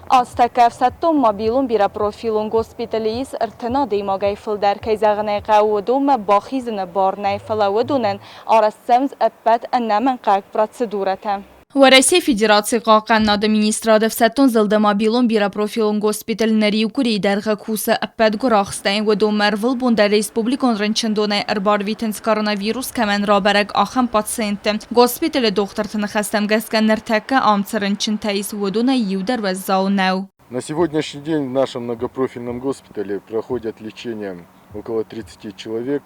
Ацтӕккӕ ӕфсӕддон мобилон бирӕпрофилон госпиталы ис 30 адӕймагӕй фылдӕр. Кӕй зӕгъын ӕй хъӕуы, уыдонмӕ бахизыны бар нӕй, фӕлӕ уыдонӕн арӕзт цӕуынц ӕппӕт ӕнӕмӕнгхъӕуӕг процедурӕтӕ. Уӕрӕсейы Федерацийы Хъахъхъӕнынады министрады ӕфсӕддон зылды мобилон бирӕпрофилон госпиталь ныр иу къуырийы дӕргъы кусы ӕппӕт гуырахстӕй. Уыдонмӕ ӕрвылбон дӕр республикон рынчындонӕй ӕрбарвитынц коронавирус кӕмӕн рабӕрӕг, ахӕм пациентты. Госпиталы дохтырты ныхӕстӕм гӕсгӕ ныртӕккӕ ам цы рынчынтӕ ис, уыдонӕй иу дӕр уӕззау нӕу. На сегодняшний день в нашем многопрофильном госпитале проходят лечение около 30 человек.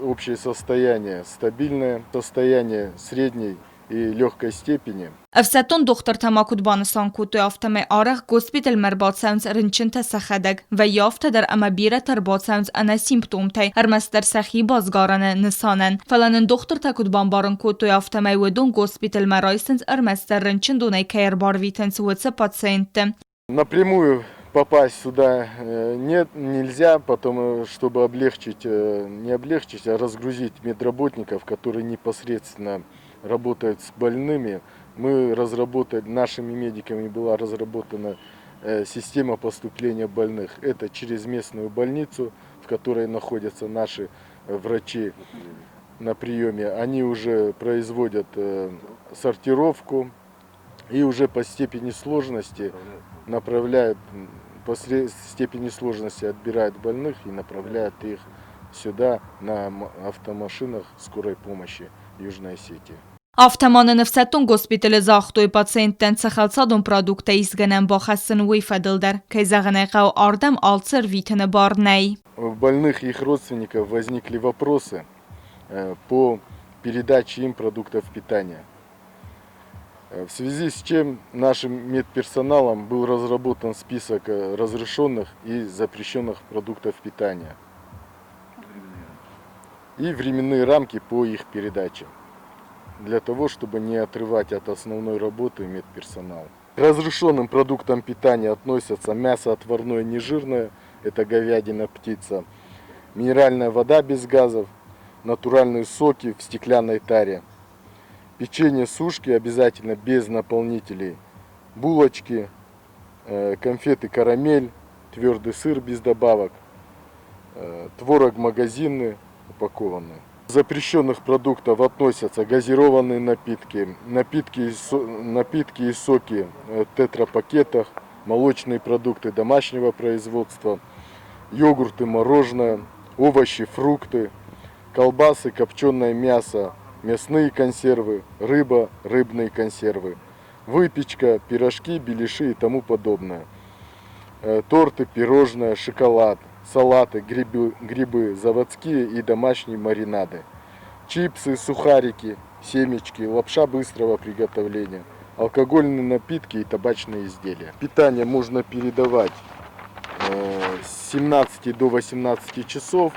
Общее состояние стабильное, состояние средней и легкой степени. Ӕфсӕддон дохтыртӕ ма куыд банысан кодтой, афтӕмӕй арӕх госпиталмӕ ӕрбацӕуынц рынчынтӕ сӕхӕдӕг. Вӕййы афтӕ дӕр ӕмӕ бирӕтӕ ӕрбацӕуынц ӕнӕ симптомтӕй, ӕрмӕстдӕр сӕхи базгарыны нысанӕн. Фӕлӕ нын дохтыртӕ куыд бамбарын кодтой, афтӕмӕй уыдон госпиталмӕ райсынц ӕрмӕстдӕр рынчындонӕй кӕй ӕрбарвитынц, уыцы пациентты. Напрямую попасть сюда нет, нельзя, потом, чтобы облегчить, не облегчить, а разгрузить медработников, которые непосредственно работают с больными, мы разработали, нашими медиками была разработана система поступления больных. Это через местную больницу, в которой находятся наши врачи на приеме. Они уже производят сортировку и уже по степени сложности направляют, по степени сложности отбирают больных и направляют их сюда на автомашинах скорой помощи Южной Осетии. Афтӕ ма нын ӕфсӕддон госпиталы загътой пациенттӕн цы хӕлцадон продукттӕ ис гӕнӕн бахӕссын, уый фӕдыл дӕр. Кӕй зӕгъын ӕй хъӕуы, ардӕм алцы ӕрвитыны бар нӕй. У больных и их родственников возникли вопросы по передаче им продуктов питания. В связи с чем нашим медперсоналом был разработан список разрешенных и запрещенных продуктов питания и временные рамки по их передаче, для того, чтобы не отрывать от основной работы медперсонал. К разрешенным продуктам питания относятся мясо отварное нежирное, это говядина, птица, минеральная вода без газов, натуральные соки в стеклянной таре, печенье сушки обязательно без наполнителей, булочки, конфеты карамель, твердый сыр без добавок, творог магазинный упакованный. Запрещенных продуктов относятся газированные напитки, напитки и соки в тетрапакетах, молочные продукты домашнего производства, йогурты, мороженое, овощи, фрукты, колбасы, копченое мясо, мясные консервы, рыба, рыбные консервы, выпечка, пирожки, беляши и тому подобное, торты, пирожное, шоколад, салаты, грибы, грибы, заводские и домашние маринады, чипсы, сухарики, семечки, лапша быстрого приготовления, алкогольные напитки и табачные изделия. Питание можно передавать с 17 до 18 часов.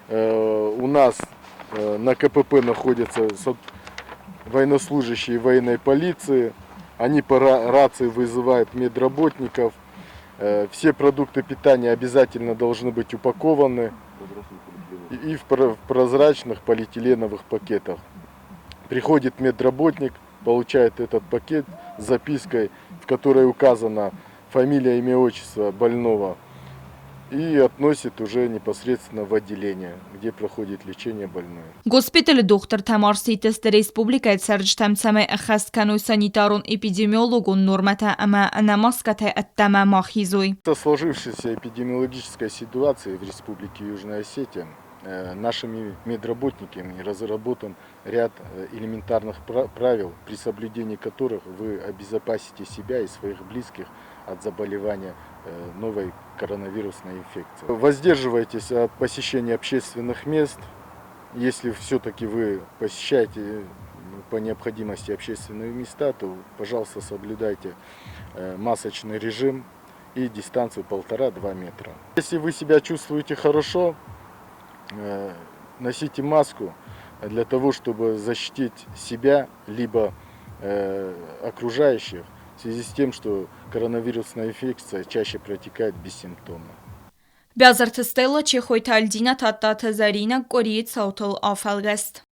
У нас на КПП находятся военнослужащие военной полиции. Они по рации вызывают медработников. Все продукты питания обязательно должны быть упакованы и в прозрачных полиэтиленовых пакетах. Приходит медработник, получает этот пакет с запиской, в которой указана фамилия, имя, отчество больного, и относит уже непосредственно в отделение, где проходит лечение больной. Госпиталы дохтыртӕ ма ӕрсидтысты республикӕйы цӕрджытӕм, цӕмӕй ӕххӕст кӕной санитарон-эпидемиологон нормӕтӕ ӕмӕ ӕнӕ маскӕтӕй ӕддӕмӕ ма хизой. В сложившейся эпидемиологической ситуации в Республике Южная Осетия нашими медработниками разработан ряд элементарных правил, при соблюдении которых вы обезопасите себя и своих близких от заболевания новой коронавирусной инфекцией. Воздерживайтесь от посещения общественных мест. Если все-таки вы посещаете по необходимости общественные места, то, пожалуйста, соблюдайте масочный режим и дистанцию 1,5-2 метра. Если вы себя чувствуете хорошо, носите маску для того, чтобы защитить себя либо окружающих в связи с тем, что коронавирусная инфекция чаще протекает бессимптомно. Бязырты Стелла, Чехойты Альдина, Тадтаты Зӕринӕ, къуырийы цаутыл афӕлгӕст.